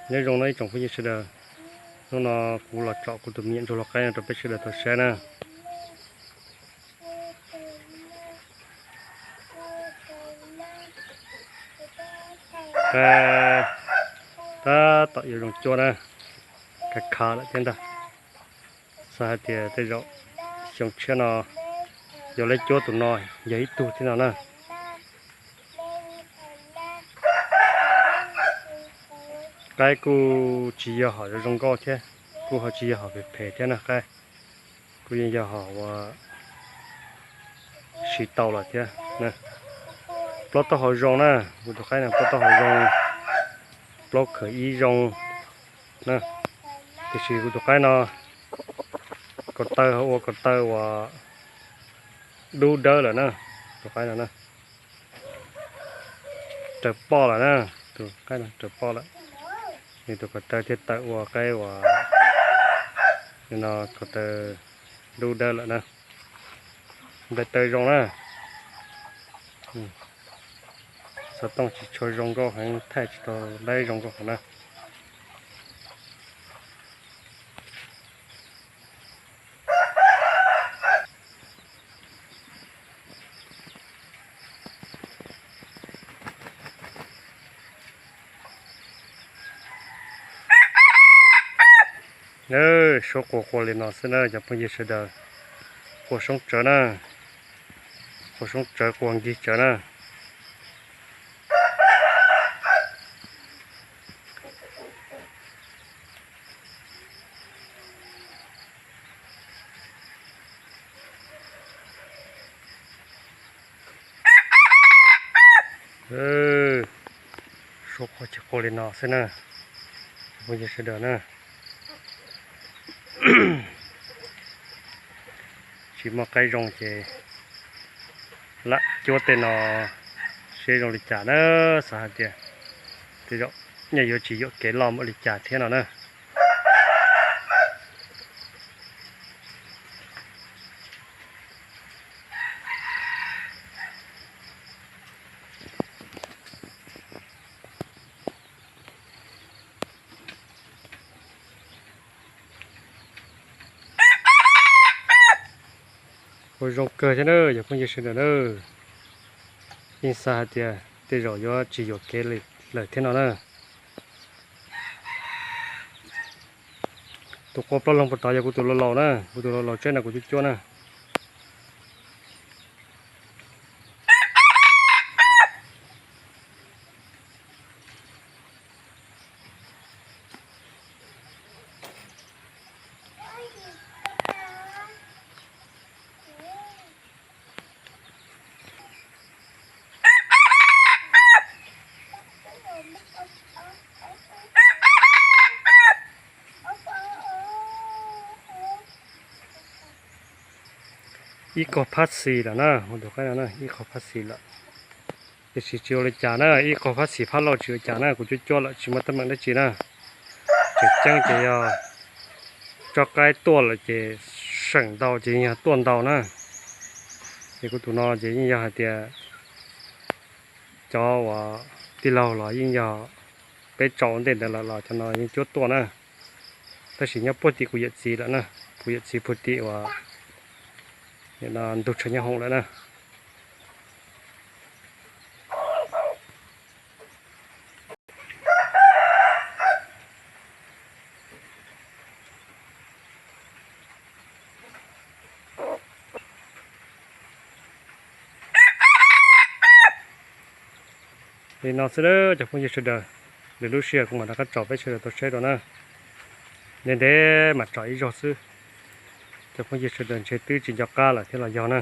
Nyob zoo no ib tsoom phooj ywg sawv daws, hnub no kuv los tsom kuv tus me nyuam ntsuag lau qaib no rau peb sawv daws tau saib na. Qaib tab tom yuav zoo cuab na, khav khav lawm thiab ntag. Xav hais tias tej zaum xyoo tshiab no yuav lab cuab tus no yog ib tug thiab no na. Qaib kuj tsis yog hom zoo zoo nkauj thiab, kuj ho tsis yog hom phem phem thiab na, qaib kuj yeej yog hom uas siv tau lawm thiab. Plaub taub hau zoo na, kuv tus qaib no plaub taub hau zoo, plaub khawm ib zoo na. Tiam sis kuv tus qaib no ko taw ho ua ko taw uas dub dawb lawm na, tus qaib no na. Raws poj lawm na, tus qaib no raws poj lawm. Nws tus ko taw thiaj tawm ua qaib uas no ko taw dub dawb lawm na. Nplaim taw zoo na. Xov tooj tsis tshua zoo nkauj heev, thaij tsis tau laib zoo nkauj heev na. Suab qua qua li no xwb na cov phooj ywg sawv daws. Qua soob tsawv na, qua soob tsawv qua nkig tsawv na. Suab qua ces qua li no xwb na, cov phooj ywg sawv daws na. Tsis muaj qaib zoo ces lam cuab tej no seb zoo li cas na. Xav hais tias tej zaum nyob yuav tsis yuam kev loj npaum li cas thiab no na. Ua zoo kawg thiab na cov phooj ywg sawv daws na. Yeej xav hais tias tej zaum yuav tsis yuam kev lawm thiab no na. Tus qua plaub loog puag tod yog kuv tus laus laus na, kuv tus laus laus tseb no kuv cuab cuab na. Ib qho phab xis lawm na, tus qaib no ib qho phab xis lawm. Tiam sis tsis ua li cas na, ib qho phab xis phab laug tsis ua cas na, kuv cuab cuab lawm tsis muaj teeb meem dab tsi na. Tseem ceeb ces yog tsob qaib tuaj lawm ces seem ntau ces yog tuaj ntau na. Ces kuv tus no ces yeej yog hais tias cov uas tij laug los yeej yog peb tsaus ntej ntawd lawm los cov no yeej cuab tuaj na. Tab sis nyob puag tim kuv yawm txiv lawm na, kuv yawm txiv puag tim uas ntug tshav nyob hoom lawm na. Li no xwb na cov phooj ywg sawv daws, lwm lub sij hawm kuv mam rov qab tsom peb sawv daws tau saib dua na. Ntev ntev mam tsom ib zaug xwb. Cov phooj ywg sawv daws ntshe twb tsis nco qab lawm thiab los yog na.